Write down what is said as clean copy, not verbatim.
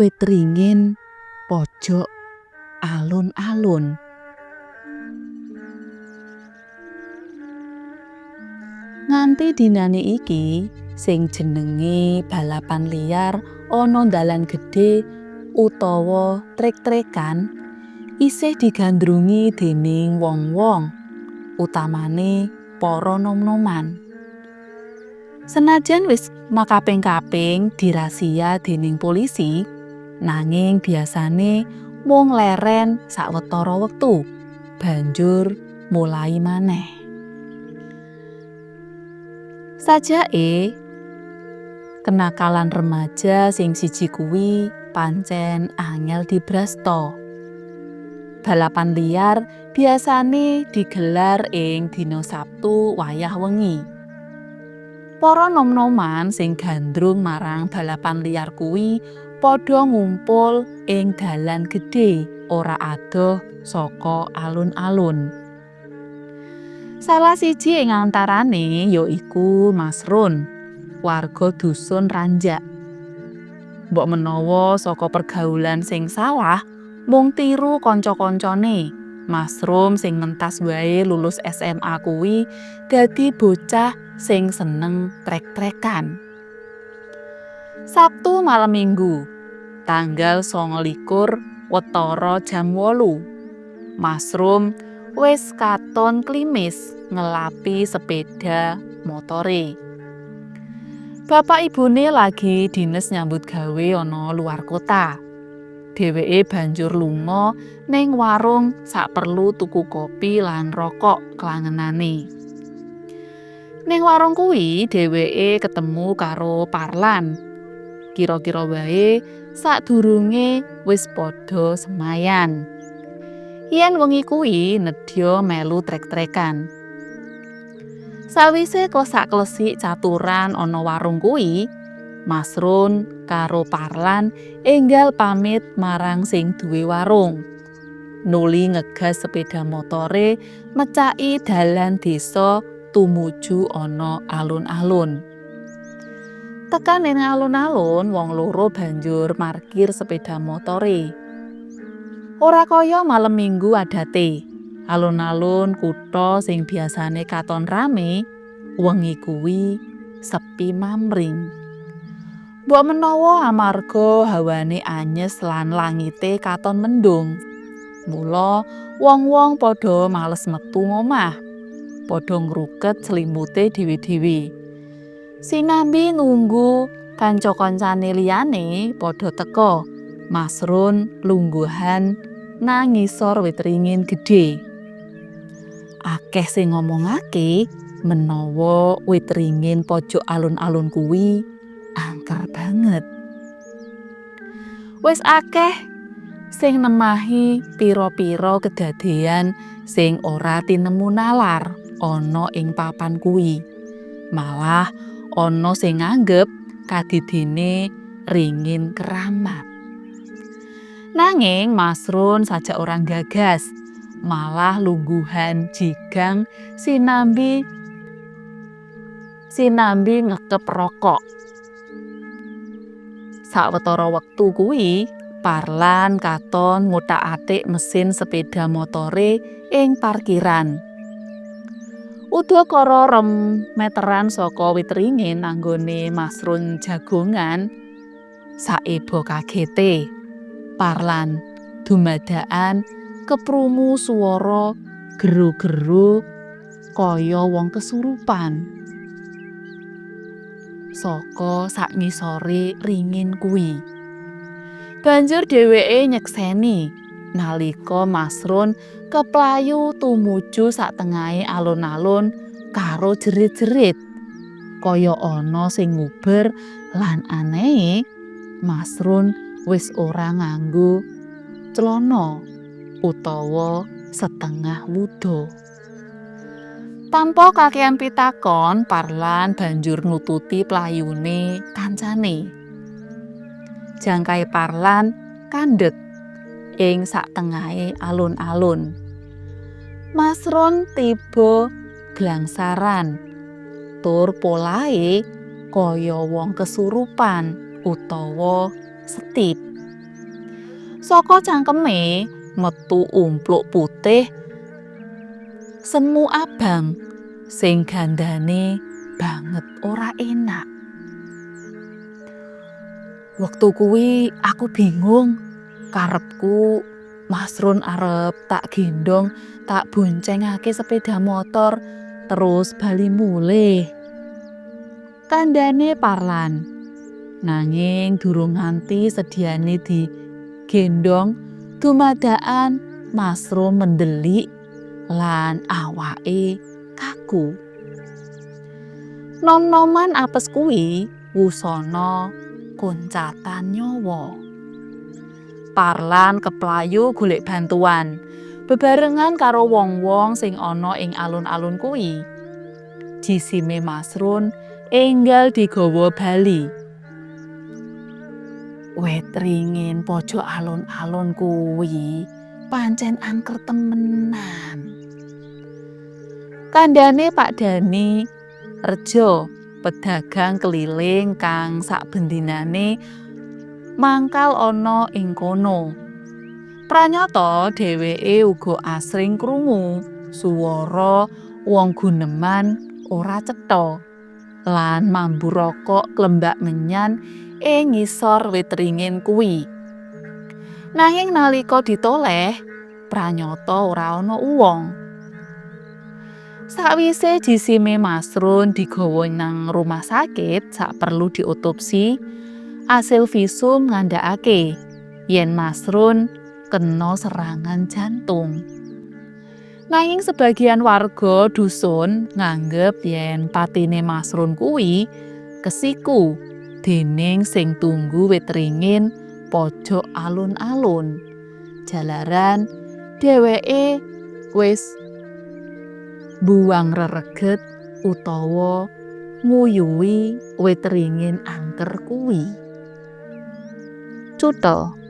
Wit ringin pojok alun-alun. Nganti dinane iki sing jenenge balapan liar ana dalan gedhe utawa trek-trekan isih digandrungi dening wong-wong, utamane para nom-noman. Senajan wis makaping-kaping dirasia dening polisi, nanging biasane mung leren sawetara wektu, banjur mulai maneh. Sajake kenakalan remaja sing siji kuwi pancen angel dibrasta. Balapan liar biasane digelar ing dina Sabtu wayah wengi. Para nom-noman sing gandrung marang balapan liar kuwi padha ngumpul ing dalan gedhe ora adoh saka alun-alun. Salah siji ing antarane yaiku Masrun, warga dusun Ranjak. Mbok menawa saka pergaulan sing salah mung tiru kanca-kancane, Masrum sing mentas wae lulus SMA kuwi dadi bocah sing seneng trek-trekan. Sabtu malam Minggu, tanggal 29 wetara jam 8. Masrum wis katon klimis ngelapi sepeda motore. Bapak ibune lagi dines nyambut gawe ana luar kota. Dheweke banjur lunga ning warung saperlu tuku kopi lan rokok klangenane. Ning warung kuwi dheweke ketemu karo Parlan. Kira-kira wae sadurunge wis padha semayan. Yen wengi kuwi nedya melu trek-trekan. Sawise klesak-klesik caturan ana warung kuwi, Masrun karo Parlan enggal pamit marang sing duwe warung. Nuli ngegas sepeda motore mecaki dalan desa tumuju ana alun-alun. Tekan ning alun-alun, wong loro banjur markir sepeda motore. Ora kaya malem Minggu adate. Alun-alun kutha sing biasane katon rame, wengi kuwi sepi mamring. Mbok menawa amarga hawane anyes lan langite katon mendung. Mula wong-wong padha males metu ngomah. Padha ngruket selimute dhewe-dhewe. Sinambi nunggu kanca-kancane liyane padha teka. Masrun lungguhan nang ngisor wit ringin gedhe. Akeh sing ngomongake menawa wit ringin pojok alun-alun kuwi angker banget. Wis akeh sing nemahi pira-pira kedadean sing ora tinemu nalar ana ing papan kuwi. Malah ana sing nganggep kadidene ringin keramat. Nanging Masrun sajak ora gagas, malah lungguhan jigang sinambi ngekep rokok. Sawetara wektu kuwi, Parlan katon nguthak-athik mesin sepeda motore ing parkiran. Udakara 2 meteran saka wit ringin anggone Masrun jagongan, saeba kagete. Parlan dumadakan keprungu swara gero-gero kaya wong kesurupan. Saka sak ngisore ringin kuwi. Banjur dheweke nyekseni nalika Masrun keplayu tumuju sak tengahe alun-alun karo jerit-jerit. Kaya ana sing nguber lan anehe Masrun wis ora nganggo clana utawa setengah wuda. Tanpa kakean pitakon, Parlan banjur nututi playune kancane. Jangkahe Parlan kandhek ing satengahe alun-alun. Masrun tiba glangsaran, tur polahe kaya wong kesurupan utawa setip. Saka cangkeme metu umpluk putih semu abang sing gandane banget ora enak. Wektu kuwi aku bingung, karepku Masrun arep tak gendong, tak boncengake sepeda motor terus bali mulih. Kandhane Parlan. Nanging durung nganti sediane digendong, dumadakan Masrun mendelik lan awake kaku. Nom-noman apes kuwi wusana koncatan nyawa. Parlan keplayu golek bantuan bebarengan karo wong-wong sing ana ing alun-alun kuwi. Jisime Masrun enggal digawa bali. Wit ringin pojok alun-alun kuwi pancen angker temenan. Kandhane Pak Dani Rejo, pedagang keliling kang saben dinane mangkal ana ing kono. Pranyata dheweke uga asring krungu suwara wong guneman ora cetha lan mambu rokok klembak menyan ing ngisor wit ringin kuwi. Nanging nalika ditoleh, pranyata ora ana wong. Sawise jisime Masrun digawa nang rumah sakit saperlu diotopsi, asil visum ngandhakake yen Masrun kena serangan jantung. Nanging sebagian warga dusun nganggep yen patine Masrun kuwi kesiku dening sing tunggu wit ringin pojok alun-alun. Jalaran dheweke wis mbuwang rereget utawa nguyuhi wit ringin angker kuwi. Cutel.